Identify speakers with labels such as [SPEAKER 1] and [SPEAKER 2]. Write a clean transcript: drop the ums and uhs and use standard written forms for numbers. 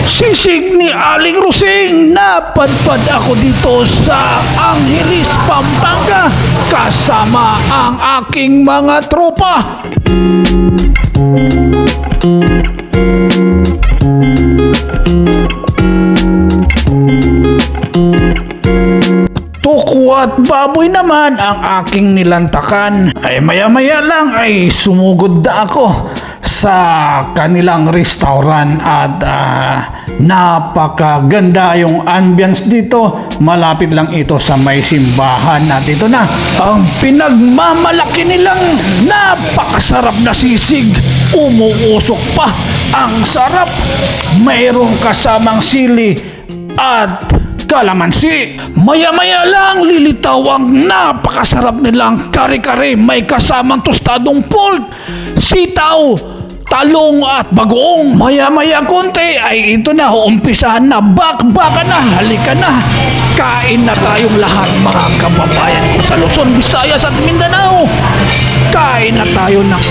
[SPEAKER 1] Sisig ni Aling Rosing. Napadpad ako dito sa Angeles, Pampanga, kasama ang aking mga tropa. Tuko at baboy naman ang aking nilantakan. Ay maya-maya lang ay sumugod na ako sa kanilang restaurant at napakaganda yung ambience dito. Malapit lang ito sa may simbahan at ito na ang pinagmamalaki nilang napakasarap na sisig. Umuusok pa. Ang sarap. Mayroong kasamang sili at kalamansi. Maya-maya lang lilitaw ang napakasarap nilang kare-kare. May kasamang tostadong pork, sitaw, talong at bagoong. Maya-maya konti ay ito na, umpisahan na, bakbakan na, halika na. Kain na tayong lahat, mga kababayan ko sa Luzon, Visayas at Mindanao. Kain na tayo ng